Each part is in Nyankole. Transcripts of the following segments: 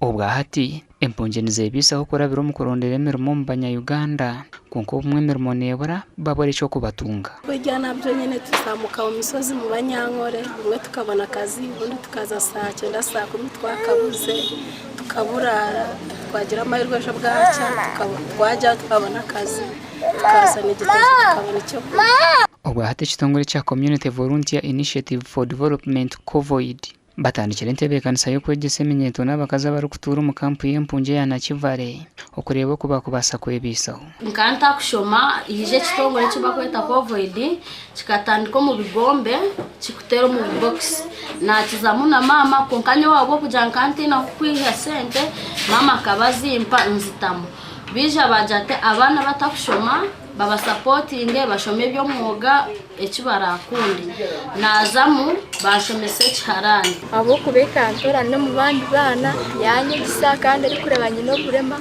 Obwa hati, empungi nizeebaisaho kurabira omu kurondera emirimo omu banya-Uganda kwonka obumwe emirimo neebura babura eky'okubatunga. Kurya nabyo nyine tuzamuka omu mishozi mu banyankore obumwe tukabona akazi obundi tukaza saakyenda saakumi twakabuze tukaburara twagira amahirwe ejo bwakya twagyayo tukabona akazi tukazana egitookye tukabona ekyokurya. Obwa hati ekitongore ekya Community Volunteer Initiative for Development, COVOID, Batandikire entebeekanisa y'okwegyesa eminyeeto n'abakazi abarikutuura omu kampu y'empungi eya Nakivale okureeba oku baakubaasa kwebaisaho. Nkaba ntakushoma, haija ekitongore eki barikweta Covoid kikatandika omu bigombe kikuteera omu bibokisi. Naakizamu na maama kwonka nyowe ahabw'okugira ngu nkaba ntaine ah'okwiha sente, maama akaba azimpa nzitamu. Baija baagira bati abaana abatakushoma babasapotinge bashome eby'omwoga eki baraakunde. Naazamu banshomesa ekiharaani. Ahabw'okuba ekantoorana omu bandi baana yanyegyesa kandi erikureeba nyine oburema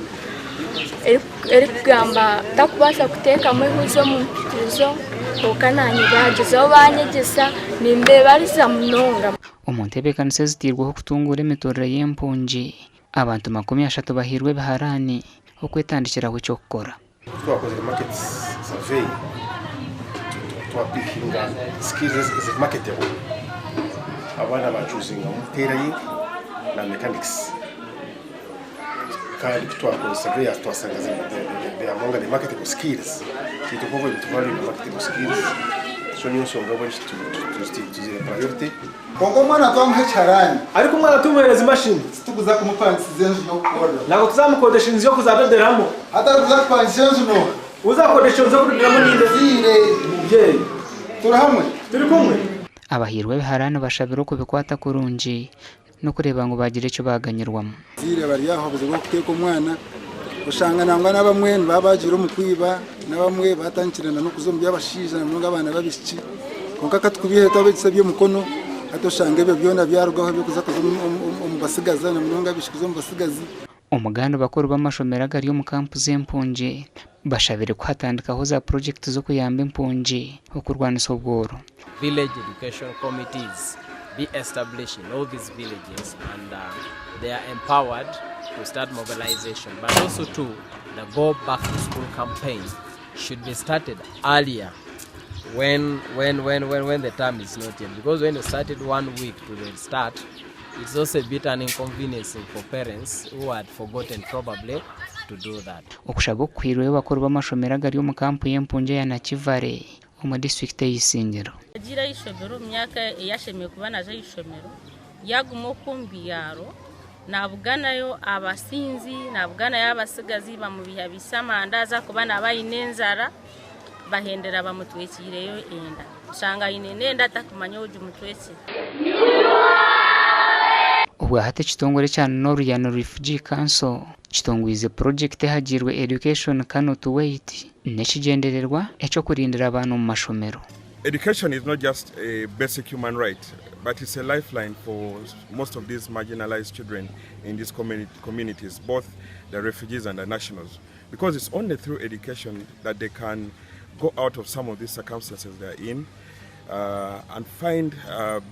erikugamba takubaasa kuteekamu ehuuzi omu mpitirizo kwonka naanye baagyezaho banyegyesa nimbeebariza munonga. Omu ntebeekanisa eziteirweho kutunguura emiturire y'empungi, abantu 30 bahairwe ebiharaani okwetandikiraho eky'okukora. Twakozire market survey twapikinga skills eziri marketable abaana bacuzingamu tailoring na mechanics kandi kutwakozire survey twasanga they are among the marketable skills itwe nka nituvaluinga marketable skills so niyo nshonga ahabw'enki tuzihaire priority. Kwonka omwana twamuha ekiharani. Ariko omwana tumuheereza imashini. Titukuza kumupangisiza enju y'okukoreramu. Ntabwo tuzamukodesha inzu yo kuzadoderamo. Hati arikuza kupangisa enju n'oha? Uzakodesha inzu yo kudoderamo ninde? Muzaire. Mubyeyi. Turi hamwe? Turi kumwe. Abahairwe ebiharaani bashabirwe okubikwata kurungi n'okureeba ngu baagira eki baaganyirwamu. Abazaire bari aho obuzibu bw'okuteeka omwana, oshanga nangwa n'abamwe nibaba baagiire omu kwiba, n'abamwe baatandikire n'okuza omu by'abashaija na munonga abaana b'abaishiki. Kwonka ka tukubiihe twabeegyesa eby'emikono, hati oshanga ebyo byona byarugaho eby'okuza kuza omu batsigazi na munonga abaishiki kuza omu batsigazi. Omuganda bakuru b'amashomero agari omu kampu z'empungi bashabire kuhatandikaho za purogyekiti z'okuyamba empungi okurwanisa obworo. Village Education Committees be established in all these villages and they are empowered to start mobilization but also too the go back to school campaign should be started earlier when, when, when, when, when the term is not yet because when you started one week to the start it's also a bit an inconveniencing for parents who had forgotten probably to do that. Okushaba oku kuhairweyo bakuru b'amashomero agari omu kampu y'empungi eya Nakivale omu disiturikiti ey'Isingiro. Agiire aha ishomero omu myaka ei ashemereire kuba naaza aha ishomero, yaaguma okwo omu byaro naabuganayo abasinzi, naabuganayo abatsigazi bamubihabiisa amandazi ahakuba naaba aine enjara, bahendera bamutwekiireyo enda. Oshanga aine n'enda atarikumanya ou ogimutwekire. Obwahati ekitongore ekya Northern Refugee Council kitongwize purogyekiti ehagiirwe Education Cannot Wait n'ekigyendererwa eky'okurindira abaana omu mashomero. Education is not just a basic human right but it's a lifeline for most of these marginalized children in these communities, both the refugees and the nationals, because it's only through education that they can go out of some of these circumstances they are in and find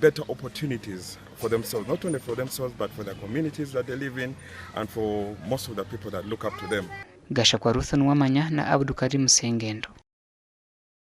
better opportunities for themselves, not only for themselves but for the communities that they live in and for most of the people that look up to them. Gashakwa Ruth Nuwamanya na Abdu Karim Sengendo.